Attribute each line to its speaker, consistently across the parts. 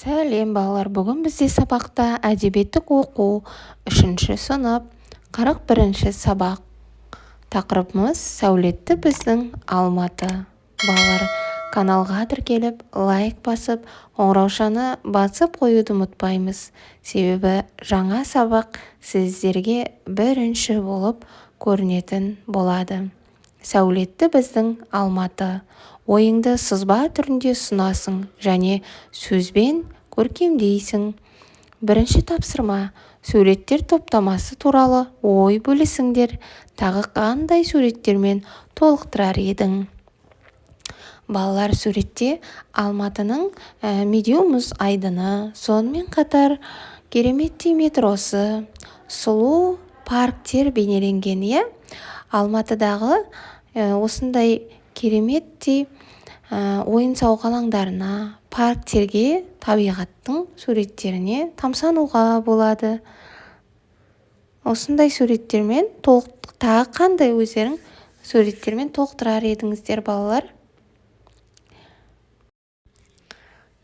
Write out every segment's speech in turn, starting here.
Speaker 1: Сәлем, балалар! Бүгін бізде сабақта әдебиеттік оқу, үшінші сынып, 41-сабақ. Тақырыбымыз: сәулетті біздің Алматы. Балалар, каналға тіркеліп, лайк басып, қоңыраушаны басып қоюды ұмытпаймыз. Себебі жаңа сабақ сіздерге бірінші болып көрінетін болады. Сәулетті біздің Алматы. Ойыңды сызба түрінде ұсынасың және сөзбен көркемдейсің. Бірінші тапсырма: суреттер топтамасы туралы ой бөлісіңдер. Тағы қандай суреттермен толықтырар едің? Балалар, суретте Алматының Медеу мұз айдыны, сонымен қатар кереметтей метросы, сұлу парктер бейнеленген, иә? Алматыдағы осындай кереметтей ойын-сауық алаңдарына, парктерге, табиғаттың суреттеріне тамсануға болады. Осындай суреттермен толық, тағы қандай өздерің суреттермен толықтырар едіңіздер, балалар?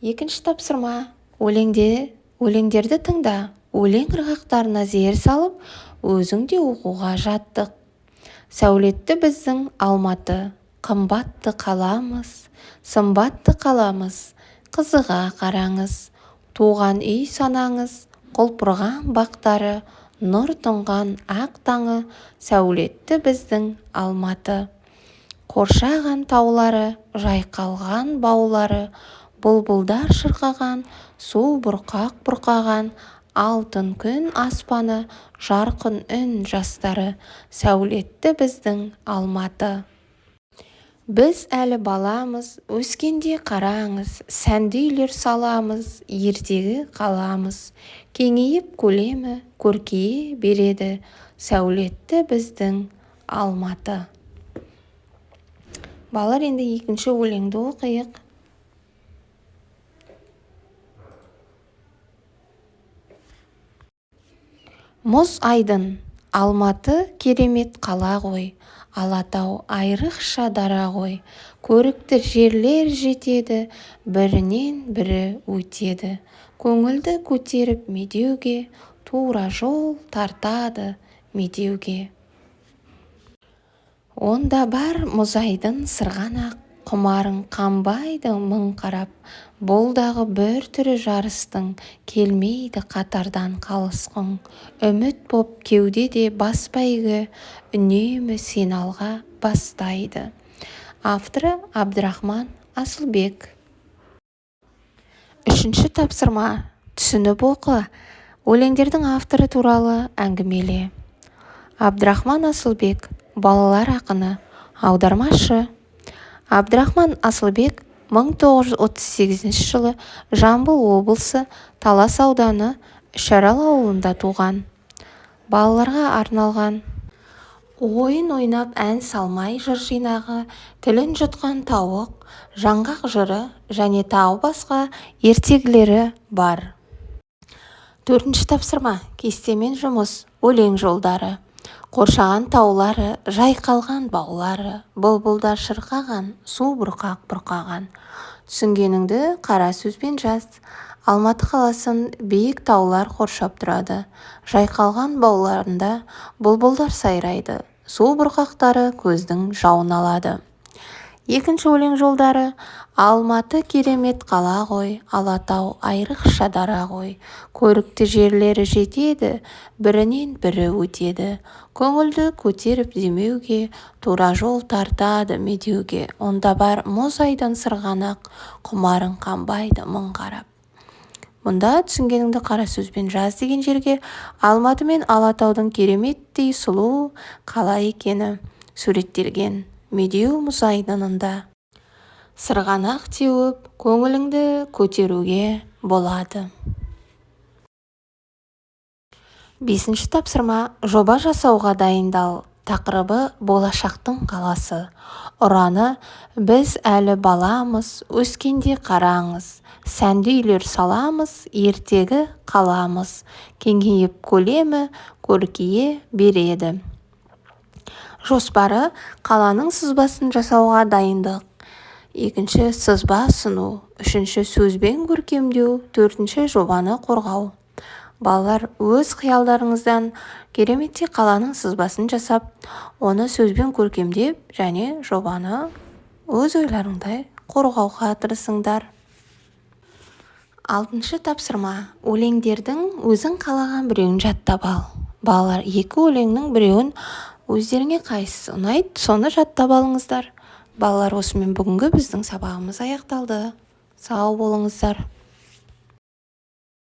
Speaker 1: Екінші тапсырма: өлеңдерді тыңда, өлең ырғақтарына зер салып, өзің де оқуға жаттық. Сәулетті біздің Алматы, қымбатты қаламыз, сымбатты қаламыз, қызыға қараңыз. Туған үй санаңыз, құлпырған бақтары, нұр тұнған ақ таңы, сәулетті біздің Алматы. Қоршаған таулары, жайқалған баулары, бұлбұлдар шырқаған, су бұрқақ бұрқаған, алтын күн аспаны, жарқын үн жастары, сәулетті біздің Алматы. Біз әлі баламыз, өскенде қараңыз, сәнді үйлер саламыз, ертегі қаламыз. Кеңейіп көлемі, көркейе береді, сәулетті біздің Алматы. Балалар, енді екінші өлеңді оқиық. Мұз айдын. Алматы керемет қала ғой, Алатау айрықша дара ғой. Көрікті жерлер жетеді, бірінен бірі өтеді. Көңілді көтеріп медеуге, тура жол тартады медеуге. Онда бар мұз айдын, сырғанақ, құмарың қанбайды мың қарап. Бұл дағы бір түрі жарыстың, келмейді қатардан қалысқың. Үміт боп кеудеде бас бәйгі, үнемі сені алға бастайды. Авторы Абдрахман Асылбек. Үшінші тапсырма: түсініп оқы, өлеңдердің авторы туралы әңгімеле. Абдрахман Асылбек — балалар ақыны, аудармашы. Абдрахман Асылбек 1938 жылы Жамбыл облысы Талас ауданы Үшарал ауылында туған. Балаларға арналған «Ойын ойнап ән салмай» жыр жинағы, «Тілін жұтқан тауық», «Жаңғақ жыры» және тағы басқа ертегілері бар. Төртінші тапсырма: кестемен жұмыс, өлең жолдары. Қоршаған таулары, жайқалған баулары, бұлбұлдар шырқаған, су бұрқақ бұрқаған. Түсінгеніңді қара сөзбен жаз. Алматы қаласын биік таулар қоршап тұрады. Жайқалған бауларында бұлбұлдар сайрайды. Су бұрқақтары көздің жауын алады. Екінші өлең жолдары: Алматы керемет қала ғой, Алатау айрықша дара ғой. Көрікті жерлері жетеді, бірінен бірі өтеді. Көңілді көтеріп демеуге, тура жол тартады медеуге. Онда бар мұз айдын, сырғанақ, құмарың қанбайды мың қарап. Мұнда түсінгеніңді қара сөзбен жаз деген жерге Алматы мен Алатаудың кереметтей сұлу қала екені суреттелген. Медеу мұз айдынында сырғанақ теуіп, көңіліңді көтеруге болады. Бесінші тапсырма: жоба жасауға дайындал. Тақырыбы: болашақтың қаласы. Ұраны: біз әлі баламыз, өскенде қараңыз, сәнді үйлер саламыз, ертегі қаламыз. Кеңейіп көлемі, көркейе береді. Жоспары: қаланың сызбасын жасауға дайындық. Екінші, сызба ұсыну. Үшінші, сөзбен көркемдеу. Төртінші, жобаны қорғау. Балалар, өз қиялдарыңыздан кереметтей қаланың сызбасын жасап, оны сөзбен көркемдеп және жобаны өз ойларыңдай қорғауға тырысыңдар. Алтыншы тапсырма. Өлеңдердің өзің қалаған біреуін жаттап ал. Балалар, екі өлеңнің біреуін, өздеріңе қайсысы ұнайды, соны жаттап алыңыздар. Балалар, осымен бүгінгі біздің сабағымыз аяқталды. Сау болыңыздар.